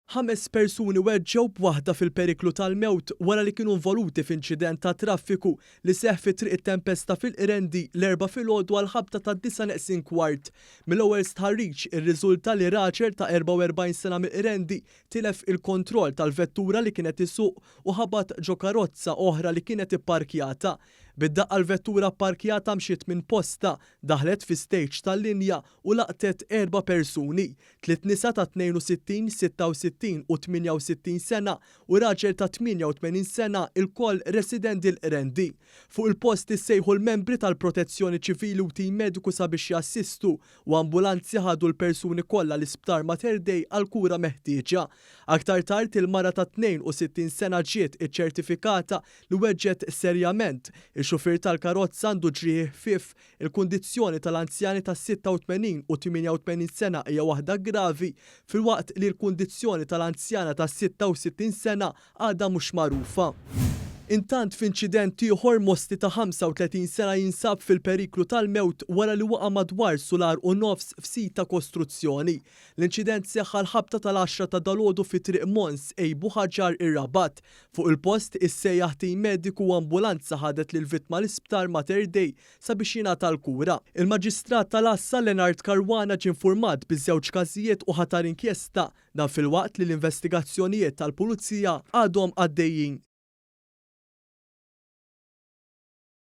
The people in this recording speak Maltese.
Ħames persuni weġġgħu b'waħda fil-periklu tal-mewt wara li kienu involuti f'inċident tat-traffiku li seħħ fi Triq it-Tempesta fil-Qrendi l-Erbgħa filgħodu għall-ħabta tad-disgħa neqsin kwart. Mill-ewwel stħarriġ irriżulta li raġel ta' 44 sena mill-Qrendi tilef il-kontroll tal-vettura li kien qed isuq u ħabat ġo karozza oħra li kienet ipparkjata. Bid-daqqa l-vettura pparkjata mxiet minn postha, daħlet fi stage tal-linja u laqtet erba' persuni, tliet nisa ta' 62, 66 u 68 sena u raġel ta' 88 sena ilkoll residenti l-Qrendi. Fuq il-post issejħu l-membri tal-Protezzjoni Ċivili u tim mediku sabiex jassistu u ambulanzi ħadu l-persuni kollha l-Isptar Mater Dei għall-kura meħtieġa. Aktar tard il-mara ta' 62 sena ġiet iċċertifikata li weġġgħet serjament. Ix-xufier tal-karozza għandu ġrieħi ħfief. Il-kundizzjoni tal-anzjani ta' 86 u 88 sena hija waħda gravi filwaqt li l-kundizzjoni tal-anzjana ta' 66 sena għadha mhux magħrufa. Intant f'inċident ieħor Mosti ta' 35 sena jinsab fil-periklu tal-mewt wara li waqa' madwar sular u nofs f'sit ta' kostruzzjoni. L-inċident seħħ għall-ħabta tal-għaxra ta' dalgħodu fi Triq Mons A Buħaġar ir-Rabat. Fuq il-post issejjaħ tim mediku u ambulanza ħadet lill-vittma l-Isptar Mater Dei sabiex jingħata l-kura. Il-Maġistrat tal-Għassa Leonard Caruana ġie nfurmat biż-żewġ każijiet u ħatar inkjesta Dan filwaqt li l-investigazzjonijiet tal-Pulizija għadhom għaddejjin.